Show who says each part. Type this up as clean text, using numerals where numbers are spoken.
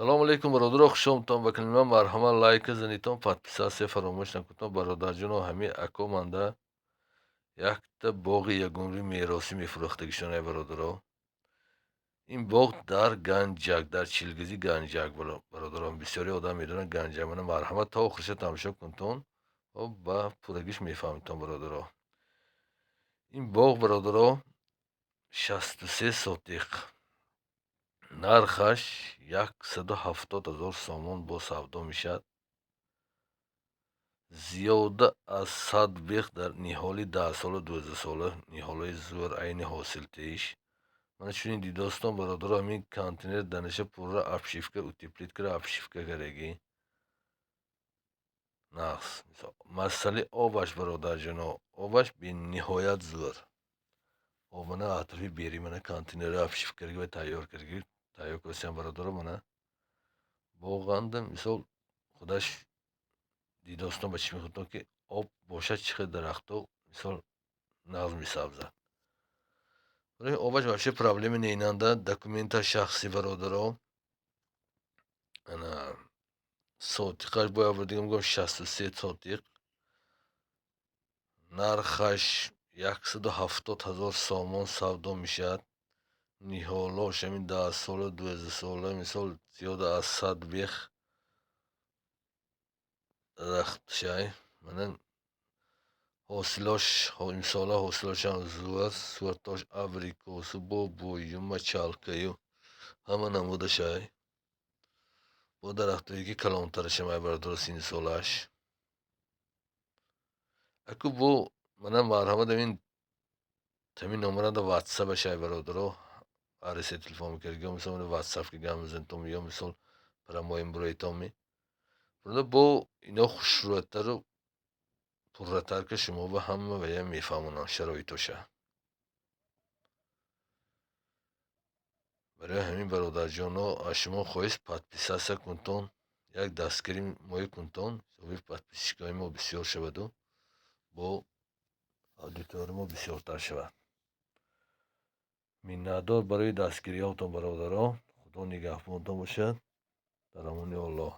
Speaker 1: Салому алейкум, бародаро, хушомадтон ба канали ман. Марҳамат, лайка занитон, подписаться фаромӯш накунтон. Бародарҷоно, ҳамин ако манда якта боғи ягонрӯи меросӣ мефурӯхтагишон, ай бародаро. Ин боғ дар Ганҷак, дар Чилгизи Ганҷак, бародарон. Бисёри одам медонанд Ганҷак. Мана, марҳамат, то охириша тамошо кунтон, ба пуррагиш мефаҳмитон, бародаро. Ин боғ, бародаро, 63 сотиқ, нархаш 170 000 сомон бо савдо мешавад. Зиёда аз 100 бех дар ниҳоли 10-сола, 12-сола, ниҳолҳои зӯр, айни ҳосилтеиш. Мана чунин дидостон, бародаро, ҳамин контейнер данаша пурра обшивка, утеплить кара, обшивка карагӣ нағз. Масъалаи обаш, бародарҷоно, обаш бениҳоят зӯр. Об мана атрофи бери, мана контейнерро обшивка карагӣ ва тайёр карагӣ, тайёр кардасиям, бародаро. Мана боғанда, мисол, худаш дидостон ба чишми худтон, ки об бошад, чӣ хел дарахтҳо, мисол, нағз месабзад. Барои обаш вообще проблема ненанда. Документаш шахсӣ, бародаро. Ана сотиқаш бояд дигам гӯям, 63 сотиқ, нархаш 170 000 сомон савдо мешавад. Ниҳолош ҳамин 10-сола, 12-сола, мисол, зиёда аз 100 бех дарахтшай. Мана ҳосилош, имсола ҳосилошам зӯр, сортош абрикосу, бобою, мочалкаю, ҳама намудашай. Бо дарахтое ки калонтарашам, ай бародаро, синнусолааш. Аку бо мана, марҳамат, ҳамин номеранда ватсапаш, ай бародаро, арисе телефон мекард, ё мисол ватсап ки гап мезанитон, ё мисол прямой буроитон. Бо ино хушрӯятару пурратар, ки шумо ба ҳама вая мефаҳмонанд шароитоша. Барои ҳамин, бародарҷоно, аз шумо хоҳиш, подписаться кунтон, як дастгирӣ моӣ кунтон, ҳисоби подписчикои мо бисёр шаваду бо аудиторияи мо бисёртар шавад. Миннатдор барои дастгириҳотон, бародаро. Худо нигаҳбонтон бошад. Дар амони Аллоҳ.